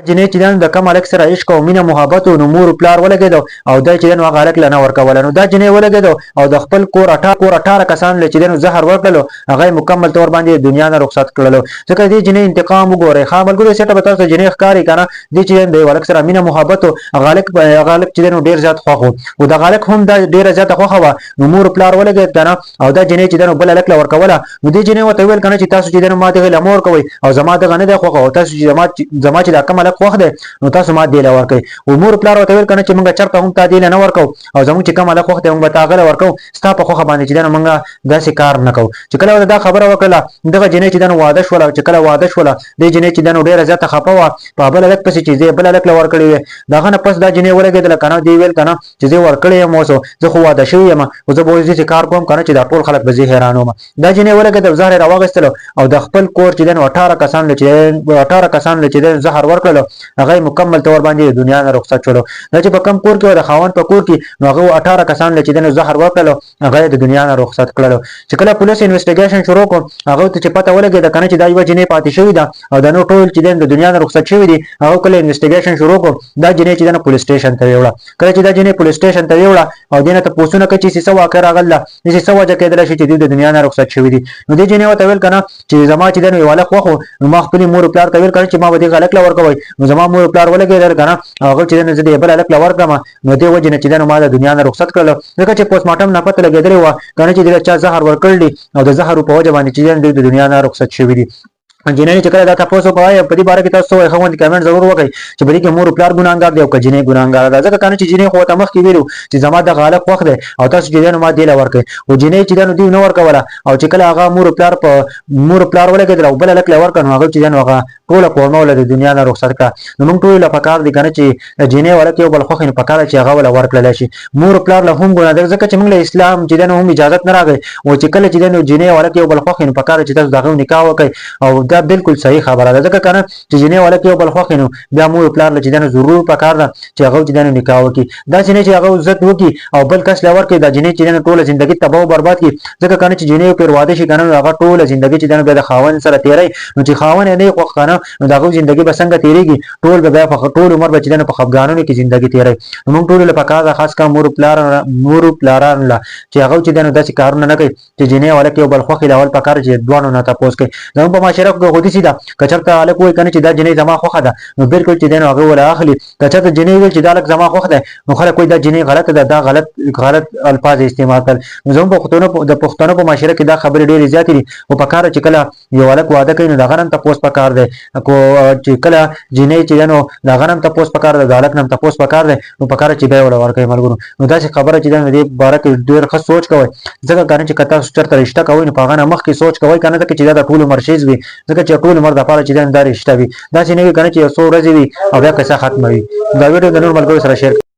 جنې چې د کم هلک سره عشق او مینه محبت نو مور پلار ولګېدو او دا چې نو هغه هلک له نه ورکوله. نو دا جنې ولګېدو او د خپل کور 18 کسان له چې نو زهر ورکړلو، هغه مکمل تور باندې دنیا نه رخصت کړلو. ځکه دې جنې انتقام وګورئ. ښه ملګرو، سیټه به تاسو جنې ښکاري که نه؟ دې چې د یو هلک سره مینه محبت، هغه هلک چې نو ډېر زیات خوښ و او د هلک هم دا ډېره زیاته خوښه وه. نو مور پلار ولګېد که نه، او دا جنې چې نو بل هلک له ورکوله. نو دې جنې ورته وویل که نه چې تاسو چې نو ما دغې له مه ورکوئ او زما دغه نه دی خوښ، او تاسو چې زما چې دا کوم هلک خوښ دی نو تاسو ما دې له ورکوئ. او مور پلار ورته ویل که نه چې موږ چېرته هم تا دې له نه ورکوو او زموږ چې کوم هلک خوښ دی موږ به تا هغه له ورکوو، ستا په خوښه باندې چې دی نو موږ داسې کار نه کوو. چې کله ورته دا خبره وکړله، دغه جنۍ چې دی نو واده شوله. چې کله واده شوله، دې جنۍ چې دی نو ډېره زیاته خفه وه په بل هلک پسې چې زه بل هلک له ورکړې وې. د هغه نه پس دا جنۍ ولګېدله که نه، دې ویل که نه چې زه ورکړې یم، اوس زه خو واده شوې یم خو زه به اوس داسې کار کوم که نه چې دا ټول خلک به زه حیرانوم. دا جنۍ ولګېده، زهر یې راواخیستلو او د خپل کور چې دی نو 18 کسان له چې دی زهر ورکړلو، هغه یې مکمل طور باندې د دنیا نه رخصت شولو. دا چې په کم کور کې وه، د خاوند په کور کې، نو هغه 18 کسان له چې دی نو زهر ورکړلو، هغه یې د دنیا نه رخصت کړلو. چې کله پولیس انویسټیګیشن شروع کړو، هغه ته چې پته ولګېده که نه چې دا یوه جنۍ پاتې شوې ده او د نور ټول چې دی د دنیا نه رخصت شوي دي، هغه کله انویسټیګیشن شروع کړو، دا جنۍ چې دی نو پولیس سټیشن ته ویوړه. کله چې دا جنۍ پولیس سټیشن ته ویوړه او دې نه تپوسونه کوي چې څه واقع راغله، داسې څه وجه کېدلی شي چې دوی د دنیا نه رخصت شوي دي. نو دې جنۍ ورته ویل که نه چې زما چې دی نو یو هلک خوښ و، نو ما خپلې مور پلار ته ویل که نه چې ما به دې هلک له ورکوئ. نو زما مور پلار ولګېدل که نه، هغه چې دی نو زه دې بل هلک له ورکړم، نو دې وجې نه چې دی نو ما د دنیا نه رخصت کړلو. ځکه چې پوسټ مارټم نه پته لګېدلې وه که نه چې دې چا زهر ورکړل دي او د زهرو په وجه باندې چې دی دوی د دنیا نه رخصت شوي دي. جنۍ چې کله دا تپوس وکړ، په دې باره کې تاسو څه وایئ؟ ښه غوندې کمنټ ضرور وکړئ چې په دې کې مور پلار ګناهګار دی او که جنۍ ګناهګاره ده. ځکه که نه چې جنۍ خو ورته مخکې ویلو چې زما دغه هلک خوښ دی او تاسو چې دی نو ما دې له ورکړئ، خو جنۍ چې دی نو دوی نه ورکوله. او چې کله هغه مور پلار ولګېدل او بل هلک له ورکړه، نو هغه چې دی نو هغه ټوله کورنۍ له د دنیا نه رخصت کړه. نو موږ ټول له پکار دي که نه چې جنۍ او هلک یو بل خوښ، نو پکار چې هغه وله ورکړلی شي. مور پلار له هم ګناه ده، ځکه چې موږ له اسلام چې دی نو هم اجازت نه راغی. او چې کله چې دی نو جنۍ او هلک یو بل خوښ، نو پکار چې تاسو د هغه نکاح وکړئ او دا بالکل صحیح خبره ده. ځکه که نه چې جنۍ او هلک یو بل خوښ، نو بیا مور پلار له چې دی نو ضرور پکار ده چې هغه چې دی نو نکاح وکړي. داسې نه چې هغه عزت وکړي او بل کس له ورکړي، دا جنۍ چې دی نو ټوله زندګي تباه او برباد کړي. ځکه که نه چې جنۍ پر واده شي که نه، نو هغه ټوله زندګي چې دی نو بیا د خاوند سره تېروي. نو چې خاوند یې نه خوښ که نه، نو د هغه زندګي به څنګه تېرېږي؟ ټول به بیا په ټول عمر به چې دی نو په خفګانونو کې زندګي تېروي. نو موږ ټولو له پکار ده، خاص کر مور پلارانو له، چې هغه چې دی نو داسې کارونه نه کوي چې جنۍ او هلک یو بل خوښي، له اول پکار چې دواړو نه تپوس کوي. زموږ په معاشره کې خو داسې ده، که چېرته هلک وایي که نه چې دا جنۍ زما خوښه ده، نو بالکل چې دی نو هغه وله اخلي. که چېرته جنۍ وویل چې دا هلک زما خوښ دی، نو خلک وایي دا جنۍ غلطه ده، دا غلط غلط الفاظ استعمال کړل. نو زموږ د پښتنو په معاشره کې دا خبرې ډېرې زیاتې دي. خو پکار چې کله یو هلک واده کوي، نو د هغه نه هم تپوس پکار دی. کو چې کله جنۍ چې ده نو د هغه نه هم تپوس پکار دی، د هلک نه هم تپوس پکار دی، نو پکار چې بیا وله ورکوي ملګرو. نو داسې خبره چې ده نو دې باره کې ډېر ښه سوچ کوئ، ځکه که نه چې که تاسو چېرته رشته کوئ، نو په هغه نه مخکې سوچ کوئ که نه، ځکه چې دا د ټول عمر شیز وي. ځکه چې ټول عمر دپاره چې ده دا رشته وي، داسې نه وي که نه چې یو څو ورځې وي او بیا قصه ختمه وي. دا ویډیو د نور ملګرو سره شیر.